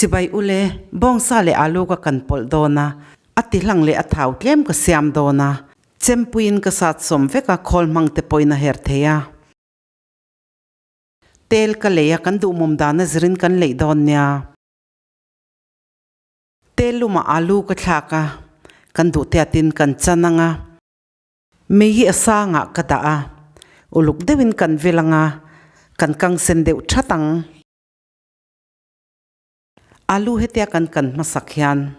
Chibai ule, bawngsa leh alu ka kan pawlh dawn a, a ti hlang leh a thau tlem ka siam dawn a, chempuiin ka sat sawm vek a, khawl hmang te pawhin a her thei a. Tel ka lei a, kan duhmawm dan a zirin kan leih dawn nia. Tel lumah alu ka thlak a, kan duh tiatin kan chan ang a. Mei hi a sangah ka dah a, uluk deuhin kan vil ang a, kan kang sen deuh that ang. Alu hetia kan kan hmasak hian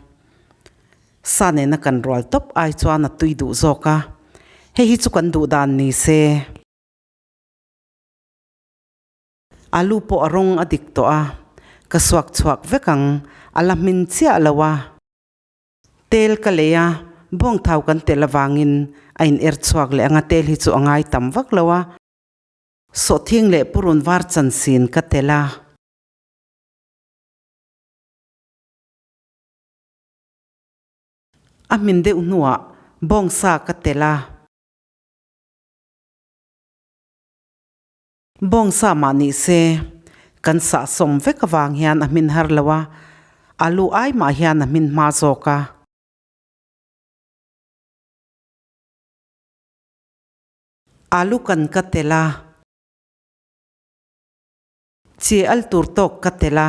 sa nena kan rual tawp ai chuan a tui duh zawk a, hei hi chu kan duh dan ni se. Alu pawh a rawng a dik tawh a, ka suak chhuak vek ang, a la hmin chiah lo a. Tel ka lei a, bawngthau kan tel avangin a in er chhuak leh ang a, tel hi chu a ngai tam vak lo a. Sawhthing leh purun var chansin ka tel a. A hmin deuh hnuah bawngsa ka tel a. Bawngsa mah ni se, kan sah sawm vek avang hian a hmin har lo a, alu ai mah hian a hmin hma zawk a. Alu kan ka tel a. Chi al tur tawk ka tel a.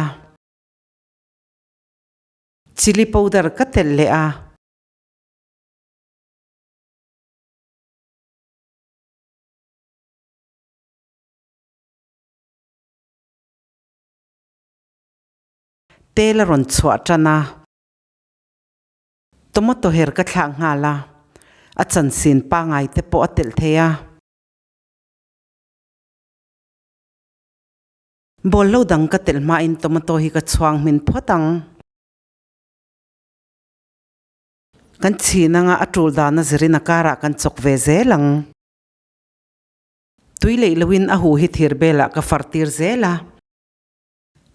Chilli powder ka tel leh a. Tel a rawn chhuah tan a, tomato her ka thlak nghal a, a chansin pangai te pawh a telh thei a. Ball lo dang ka telh hmain tomato hi ka chhuang hmin phawt ang. Kan chhin anga a tul dan a zirin a karah kan chawk ve zel ang. Tui leih loin a huh hi thir belah ka far tir zel a.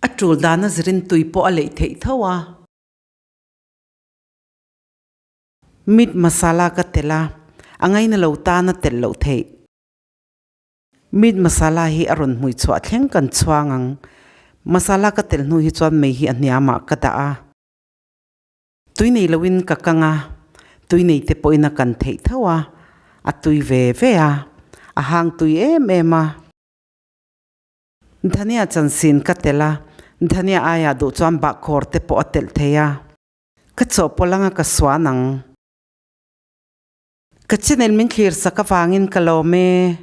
A tul dan a zirin tui pawh a leih theih tho a. Meat masala ka telh a, a ngaina lo tan a telh loh theih. Meat masala hi a rawn hmui chhuah thleng kan chhuang ang. Masala ka telh hnu hi chuan mei hi a hniamah ka dah a. Tui nei loin ka kang a, tui nei te pawhin a kan theih tho a, a tui ve ve a, a hang tui em em a. Dhania chansin ka telh a, dhania aiah duh chuan bahkhawr te pawh a telh thei a. Ka chawhpawlh anga ka suan ang. Ka channel min thlir sak avangin ka lawm e.